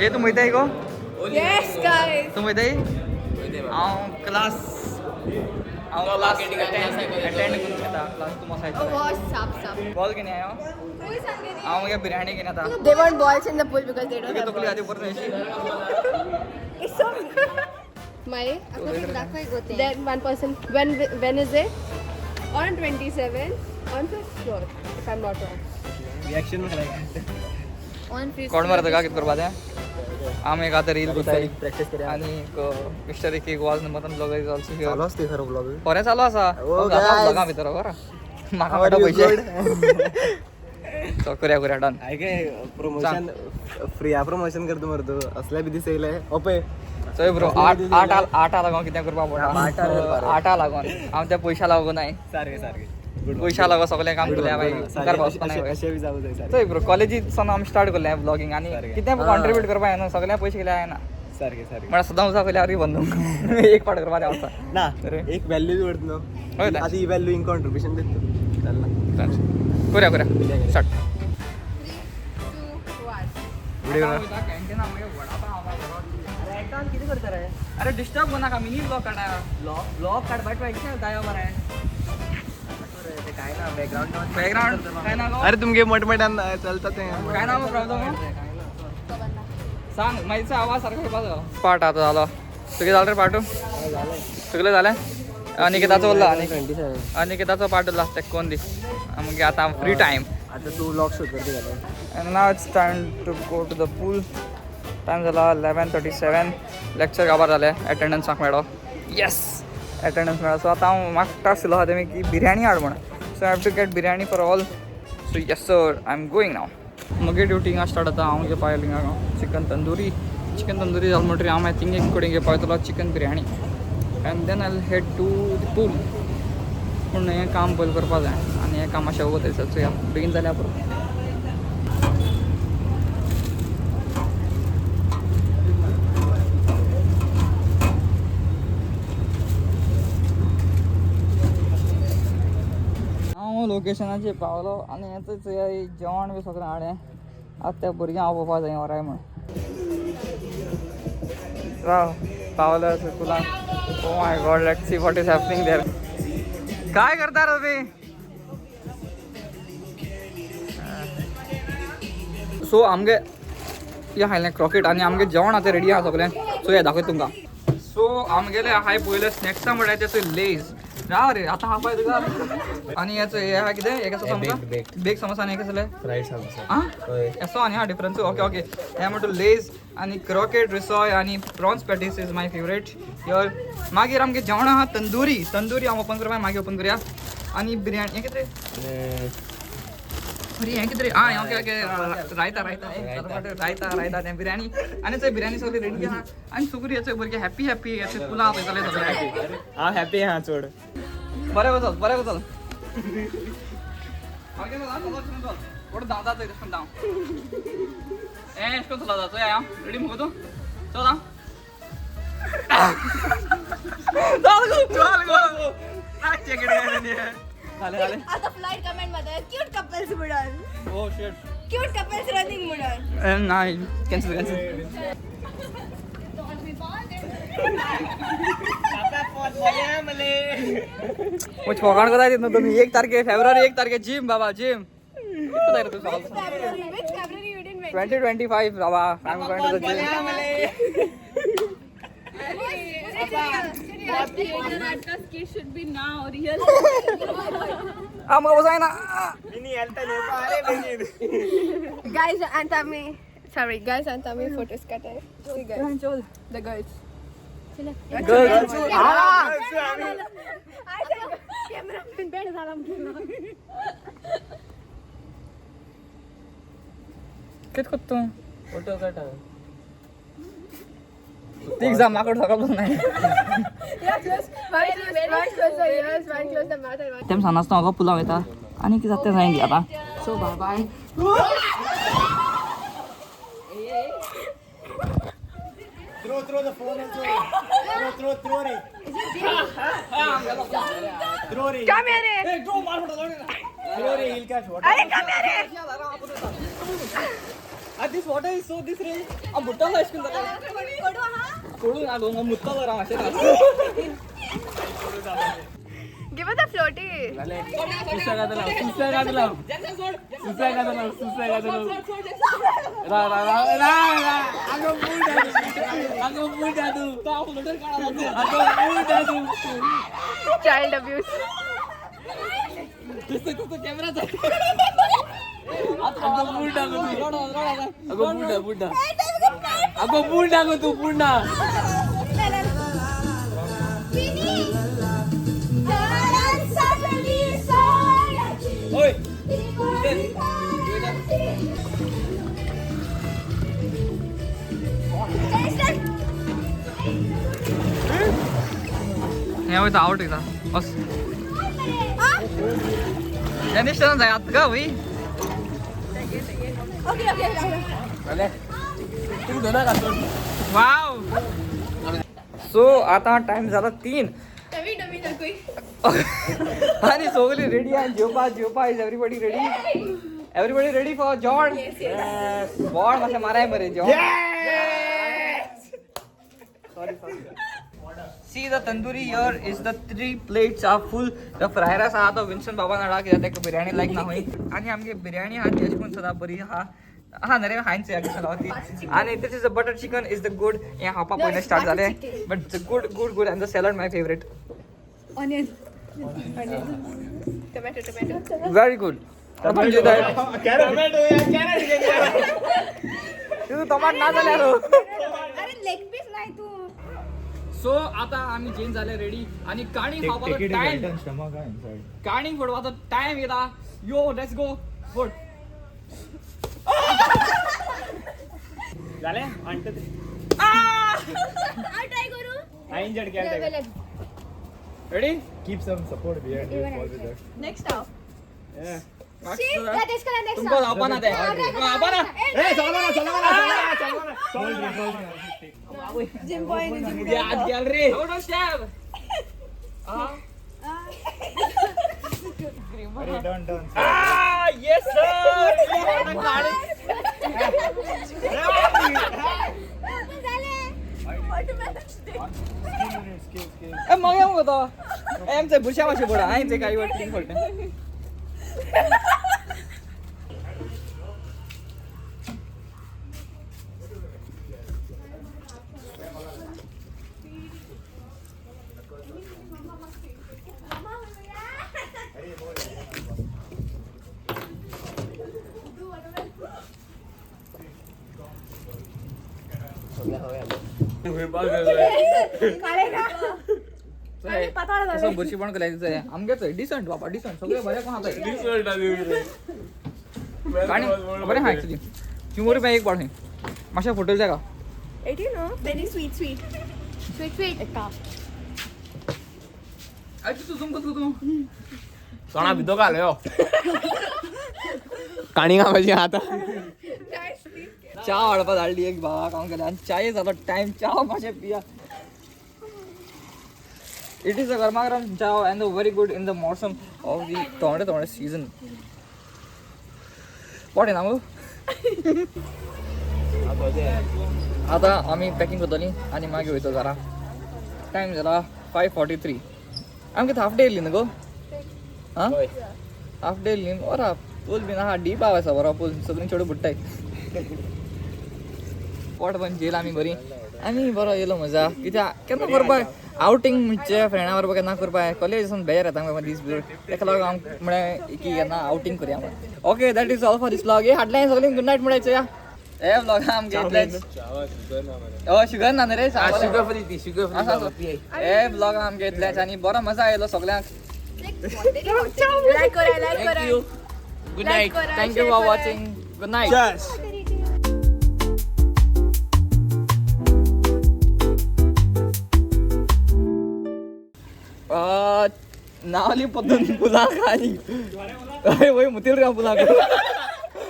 हे तूं वयताय गो? Yes, guys. तूं वयताय? हांव क्लास, हांव क्लास अटेंड करून घेता. क्लास तूं Oh, मसाय wash, साफ साफ. बॉल घेवन हांव हांव मागीर बिर्याणी घेवन येता. They want balls in the pool because they don't तुगे have तकली balls. आदी परत अशी. It's so my then one person, when is it? On 27 on fifth floor, if I'm not wrong. Reaction. कोण मारता का कितें करपा तें? आमी एक आतां रील करताय. प्रॅक्टीस करूया. आनी मिस्टर एक was number blogger is also here. चालू असते खरं ब्लॉग. बरें चालू आसा. Oh, guys. ब्लॉगा भितर बरं म्हाका How are मेळटा you? पयशे. सो करया करया डन. काय प्रमोशन फ्री प्रमोशन करतो मरे तू असल्या बी दिसयले ओपे. चोय ब्रो, आठ आठ आठा लागोन कितें करपा पडटा. आठा आठा लागोन हांव त्या पयशा लागून नाय. सारखे सारखे. पयशा लागो सगळें काम केलें हांवें, मुखार वचपा नाय. अशें बी जावं जाय सारकें. चोय ब्रो, कॉलेजीसान आमी स्टार्ट केलें ब्लॉगिंग आनी सारकें. कितें कॉन्ट्रिब्यूट करपा येना, सगळें पयशे केले येना. सारकें सारकें. म्हळ्यार सदां वचा केल्यार बंद एक पाट करपा तें आसा. ना अरे. एक व्हॅल्यू बी उरता न्हू. हय तें. आतां ही व्हॅल्यू हिंग कॉन्ट्रिब्युशन दिता तूं चल ना. करया करया स्टार्ट. 3 2 1. कितें करता रे? अरे डिस्टर्ब करू नाका, मिनी ब्लॉग काडा. ब्लॉग ब्लॉग काडपाक ट्वेंटी जायो मरे. काय ना बॅकग्राऊंड बॅकग्राऊंड काय ना गो? अरे तुमगे मोठमोठ्यान चलता ते. काय ना प्रॉब्लम सांग. मागीर आवाज सारको येवपाचो. पाट आतां जालो तुगे जालो रे पाटू? तुगेलें जालें? अनिकेताचो उरला. अनिकेताचो पार्ट उरला तेका कोन दी. मागीर आतां फ्री टायम. आता तू ब्लॉग शूट करते जालो. And now it's time to go to the pool. Time जाला 11:37. लेक्चर काबार जालें. एटेंडन्स म्हाका मेळ्ळो. येस, एटेंडन्स मेळ्ळो. सो आतां हांव म्हाका टास्क दिलो आहा तेमी की बिर्याणी हाड म्हण. So I have to get biryani for all. So yes sir, I am going now. म्हगे ड्युटी हिंगा स्टार्ट जाता. हांव घेवपा आयलो हिंगा चिकन तंदुरी. चिकन तंदुरी जालें म्हणटकीर हांव मागीर थिंग एक कडेन घेवपा वयतलो chicken biryani and then I head to the pool. पूण हें काम पयलीं करपा जाय आनी हें काम मातशें वगत आसा. चोया बेगीन जाल्यार पुरो. हांव लोकेशनाचेर पावलो आनी हें चोया जेवण बी सगळें हाडलें. आतां त्या भुरग्यांक हांव पळोवपा जाय वराय म्हण. राव पावलो पुलाक. Oh my god, let's see what is happening there. काय करता रे तुम्ही? सो आमगे या खायलें क्रॉकेट आनी आमगे जेवण आतां रेडी आहा सगळें. सो हे दाखयता तुमकां. सो आमगेले हाय पयले स्नॅक्सा म्हळ्यार ते लेज. राव रे आतां हा पळय तुका. आनी हेचो हे आहा कितें हे कसो समोसा? बेक समोसा. आनी हे कसले? फ्राईड समोसा. आं असो आनी हा डिफरन्स. Okay okay. हे म्हणटा लेज आनी क्रॉकेट रिसॉय आनी prawns patties is my favourite your. मागीर आमगे जेवण आहा तंदुरी. तंदुरी हांव ओपन करपा मागीर ओपन करया. आनी बिर्याणी हें कितें? अरे हें कितें रे? आं ओके ओके रायता रायता रायता रायता तें बिर्याणी. आनी चोय बिर्याणी सगळी रेडी आहा आनी सगळी चोय भुरगे हॅप्पी हॅप्पी अशें पुलाव पळयतले सगळे. हांव हॅपी आहा चड. बरें वचल बरें वचल. ओके चल चल वोट धांवता चोय तशें धांव. ए एश कोन चलता चोय. हांव रेडी मुगो तूं? चल हां चल गो चल गो. जालें जालें. आता फ्लाइट कमेंट मध्ये क्यूट कपल्स म्हणून. Oh shit. Cute couples running म्हणून. नाही, कॅन्सल कॅन्सल. फकाण करता न्हू तुमी. 1 तारखे फेब्रुवारी 1 तारखे जिम बाबा gym. February, which February you didn't mention? 2025 Baba. I am going to the gym. Should be now real. आमकां वचोंक ना. Guys, Antami, sorry, guys, Antami photos cut Hai. See guys, the girls. Girls. I said, camera man झाला. कित करता तूं? Photo काढ. तीग जा माकड सकाळ नाही. One close the ears, one close the mouth, and one. तेम सांगनासतना म्हाका पुलाव येता आनी कितें जाता तें जायन दी आतां. So bye bye. Throw throw the phone also. Throw throw throw ray. Throw ray. Come here, रे. थ्रो रे he'll catch what. अरे come here, रे. This water is so this रे. बुडटलो अशें करून जाता. कोडू ना गो, मुत्तलो राव अशें. Give her the floaty. Child abuse. अगो बुडा गो तू बुडा. ओय. हे वयता आवट वयता बस डेनिश जाय आतां का वय. वाव. सो आता टाइम झाला 3. नवी नवी दाखवी. आणि सगळी रेडी आहे जेवपा जेवपा. Is everybody ready? Everybody ready for Jod? बोड मातशें माराय मरे jawed. Sorry sorry. See the tandoori here is the 3 plates are full. The fry rice आहा तो विन्सन बाबान हाडला कित्याक ताका बिर्याणी लायक ना हुंय. आनी आमगे बिर्याणी आहा ती अशें करून सदां बरी आहा. हा न्हय रे हांयच सदां ती. आनी this is the butter chicken is the good. हें खावपा पयलीं स्टार्ट जालें but the good good good. And the salad my favourite. Onion. Tomato tomato. Very good. तुझं टमाट ना जाल्यार. अरे लेग पीस नाही तू. सो आता आम्ही चेंज झाले रेडी आणि काणी खावपाचो टाइम, काणी फोडपाचो टायम येता. यो let's go फोड. झाले. ट्राय करू. Ready. Keep some support behind you for with us. Next half. तुमकां जावपा ना तें, जावपा ना. Gym boy gym. याद गेल रे. Done done. Yes sir. Skill skill. मग मुगो तो एम बुरशा मातशें पडा हांवें काय क्लीन पडटा. बुरशी पण केल्याय आमगेच डिसंट बाबा, डिसंट सगळे बरें कोण खाता. काणी बरें आहा एक्चुली. 100 रुपया एक पाड मातशें फोटो जाय का. 18 no? Very sweet sweet. Sweet sweet. अरे तू झूम कर तू. सोना भितो घाल यो काणी खावपाची आता. च्या हाडपा धाडली एक भावाक हांव गेलें आनी च्याय जालो टायम. च्या मातशें पिया. It is a गरमागरम चाव and very good in the मौसम ऑफ the तोंडे तोंडे सीजन. पोट येना मगो. आतां आमी पॅकिंग करतलीं आनी मागीर वयतो घरा. टायम जाला 5:43. आमकां हाफ डे येयली न्हू गो. आं हाफ डे येयली बरो पूल बीन आहा डीप आसा बरो पूल. सगळीं चेडूं बुडटाय. पोट पण जेल आमी बरी आनी बरो येयलो मजा. कित्याक केन्ना करपाक आवटींग म्हणजे फ्रेंडा बरोबर केन्ना करपाक कॉलेज सावन बेजार येता आमकां दीस भर. तेका लागून आमकां म्हळें की केन्ना आवटींग करया म्हण. Okay that is all for this vlog. हे हाडलें सगळीं गुड नायट म्हळ्याचें या. हे व्लॉग आमगे इतलेंच. हय शुगर ना रे. शुगर फ्री ती, शुगर फ्री. हे व्लॉग आमगे इतलेंच आनी बरो मजा आयलो सगळ्यांक. लाईक करा, लाईक करा. Good night. Thank you for watching. Good night. Navali पद्दून पुलाक आनी हय वय मुतील रे पुलाक.